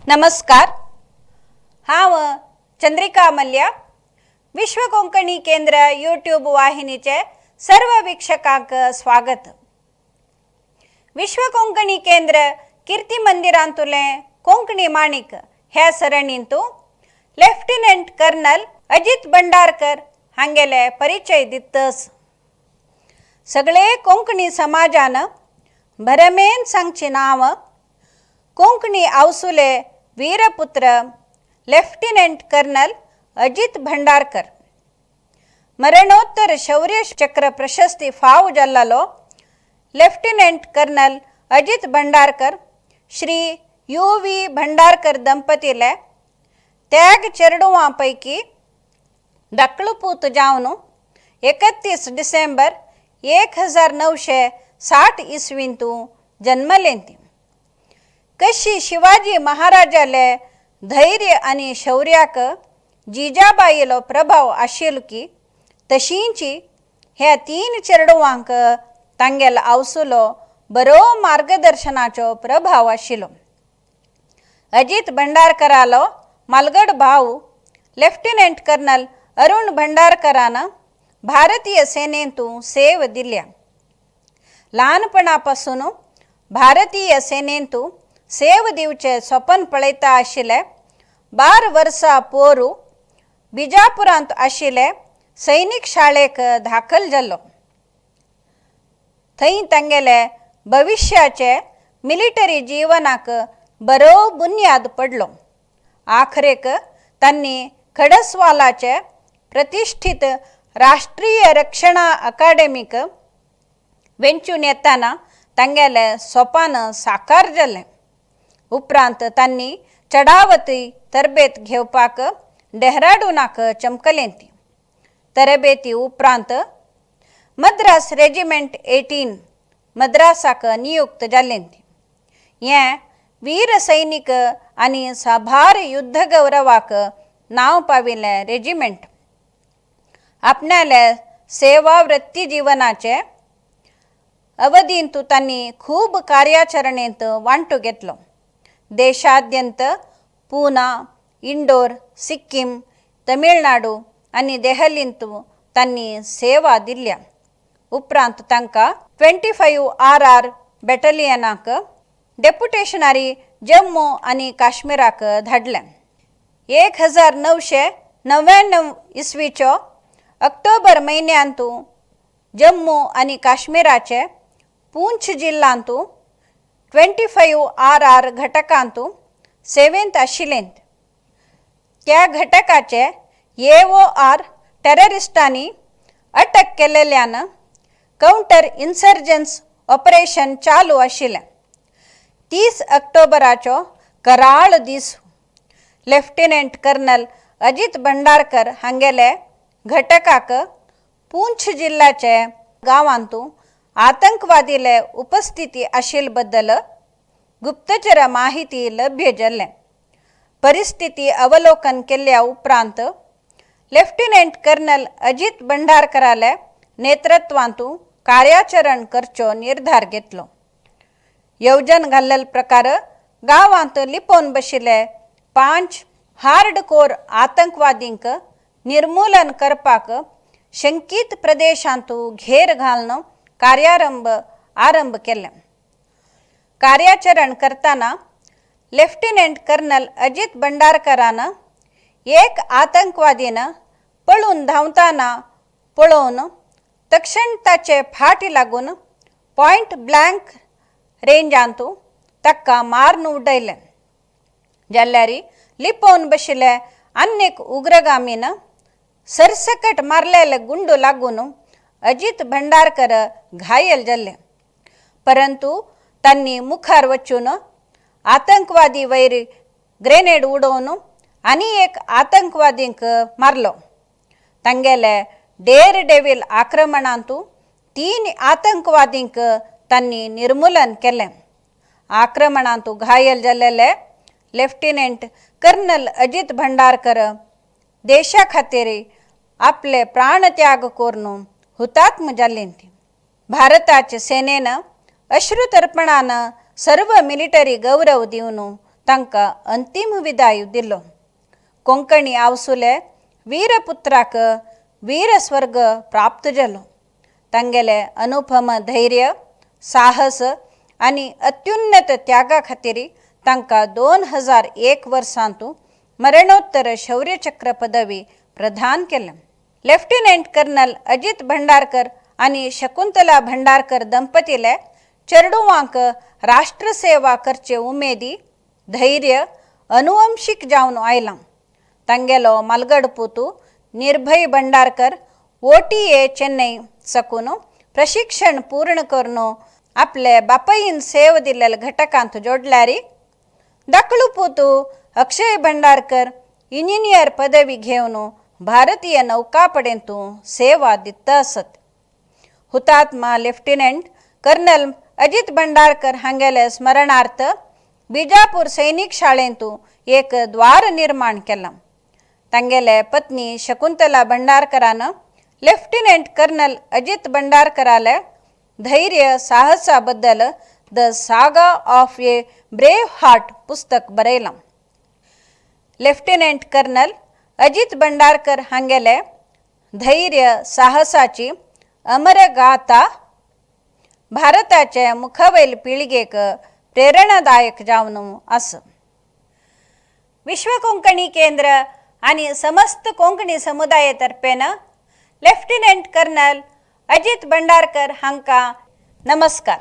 नमस्कार. हांव चंद्रिका मल्ल्या, विश्व कोंकणी केंद्र यूट्यूब वाहिनीचे सर्व वीक्षकांक स्वागत. विश्व कोंकणी केंद्र कीर्ती मंदिरांतुले कोंकणी माणिक ह्या सरणींतू लेफ्टिनंट कर्नल अजित भंडारकर हांगेले परिचय दितस. सगळे कोंकणी समाजान भरमेन सांगची नांव कोंकणी आवसुले वीरपुत्र लेफ्टिनंट कर्नल अजित भंडारकर. मरणोत्तर शौर्य चक्र प्रशस्ती फाव जाल्लो lieutenant colonel Ajit Bhandarkar Shri U V Bhandarkar ದಂಪತಿಲೆ ತ್ಯಾಗ चेरडुवां पैकी धाकलो पूत जावन 31 डिसेंबर 1960 इसवींतू जन्मलें. कशी शिवाजी महाराजाले धैर्य आनी शौर्याक जिजाबाईलो प्रभाव आशिल्लो की तशींची ह्या तीन चेरडुवांक तांगेलो आवसुलो बरो मार्गदर्शनाचो प्रभाव आशिल्लो. अजित भंडारकरालो मालगड भाव लेफ्टिनंट कर्नल अरुण भंडारकरान भारतीय सेनेंतू सेव दिल्या. ल्हानपणापासून भारतीय सेनेंतू सेव दिवचे सपन पळयता आशिल्ले 12 वर्सां पोरू बिजापुरांत आशिल्ले सैनीक शाळेक दाखल जाल्लो. थंय तांगेले भविश्याचे मिलिटरी जिवनाक बरो बुन्याद पडलो. आखरेक तांणी खडसवालाचे प्रतिष्ठित राष्ट्रीय रक्षणा अकादेमीक वेंचून येताना तांगेले सोपान साकार जालें. उपरांत तांणी चडावती तरबेत घेवपाक डेहराडूनाक चमकलें. ती तरबेती उपरांत मद्रास रेजिमेंट 18 मद्रासाक नियुक्त जालें. हें वीर सैनीक आनी साबार युद्ध गौरवाक नांव पाविल्लें रेजिमेंट. आपणाले सेवावृत्ती जिवनाचे अवधींत तांणी खूब कार्याचरणेंत वांटो घेतलो. देशाद्यंत पुना, इंडोर, सिक्कीम, तमिळनाडू आनी देहलींत तांणी सेवा दिल्या. उपरांत तांकां 25 आर आर बॅटलियनाक डेप्युटेशनारी जम्मू आनी काश्मीराक धाडलें. 1999 इसवीचो ऑक्टोबर म्हयन्यांतू जम्मू आनी काश्मीराचे पूंछ जिल्ल्यांतू 25 आर आर घटकांतू सेवेंत आशिल्लें. त्या घटकाचे ए ओ आर टेररिस्टांनी अटक केल्ल्यान कावंटर इन्सर्जन्स ऑपरेशन चालू आशिल्लें. 30 ऑक्टोबराचो कराळ दीस. लेफ्टिनंट कर्नल अजित भंडारकर हांगेले घटकाक पूंछ जिल्ल्याचे गांवांतू आतंकवादीले उपस्थिती आशिल्ले बद्दल गुप्तचर माहिती लभ्य जाल्लें. परिस्थिती अवलोकन केल्ल्या उपरांत लेफ्टिनंट कर्नल अजित भंडारकराले नेतृत्वांतू कार्याचरण करचो निर्धार घेतलो. येवजण घाल्लेले प्रकार गांवांत लिपोवन बशिल्ले पांच हार्ड कोर आतंकवादींक निर्मूलन करपाक शंकीत प्रदेशांतू घेर घालून कार्यारंभ आरंभ केलें. कार्याचरण करतना लेफ्टिनंट कर्नल अजित भंडारकरान एक आतंकवादीन पळून धांवताना पळोवन तक्षण ताचे फाटी लागून पॉयंट ब्लँक रेंजांतू ताका मारून उडयलें. जाल्यार लिपोवन बशिल्ले आन्येक उग्रगामीन सरसकट मारलेले गुंडू लागून अजित भंडारकर घायल जाल्ले. परंतु तांणी मुखार वचून आतंकवादी वयर ग्रेनेड उडोवन आनी एक आतंकवादींक मारलो. तांगेले डेर डेवील आक्रमणांतू तीन आतंकवादींक तांणी निर्मूलन केलें. आक्रमणांतू घायल जाल्लेले लेफ्टिनंट कर्नल अजित भंडारकर देशा खातीर आपले प्राणत्याग करून हुतात्म जाल्ले. भारताचे सेनेन अश्रुतर्पणान सर्व मिलिटरी गौरव दिवन तांकां. तांकां अंतीम विदाय दिलो. कोंकणी आवसुले वीरपुत्राक वीरस्वर्ग प्राप्त जालो. तांगेले अनुपम धैर्य, साहस आनी अत्युन्नत त्यागा खातीर तांकां 2001 वर्सांतू मरणोत्तर शौर्यचक्र पदवी प्रदान केल्या. लेफ्टिनंट कर्नल अजित भंडारकर आनी शकुंतला भंडारकर दंपतीले चेरडुवांक राष्ट्रसेवा करचे उमेदी धैर्य अनुवंशीक जावन आयलां. तांगेलो मालगड पुतू निर्भय भंडारकर OTA Chennai साकून प्रशिक्षण पूर्ण करून आपले बापायन सेव दिल्ले घटकांत जोडल्यारी धाकलो पुतू अक्षय भंडारकर इंजिनियर पदवी घेवन भारतीय नौकापडेंतू सेवा दिता आसत. हुतात्मा लेफ्टिनंट कर्नल अजित भंडारकर हांगेले स्मरणार्थ बिजापूर सैनिक शाळेंतू एक द्वार निर्माण केलां. तांगेले पत्नी शकुंतला भंडारकरान लेफ्टिनंट कर्नल अजित भंडारकराले धैर्य साहसा बद्दल The Saga of a Brave Heart पुस्तक बरयलां. लेफ्टिनंट कर्नल अजित भंडारकर हांगेले धैर्य साहसाची अमरगाथा भारताचे मुखावयल पिळगेक प्रेरणादायक जावन आसा. विश्व कोंकणी केंद्र आनी समस्त कोंकणी समुदाया तर्फेन लेफ्टिनंट कर्नल अजित भंडारकर हांकां नमस्कार.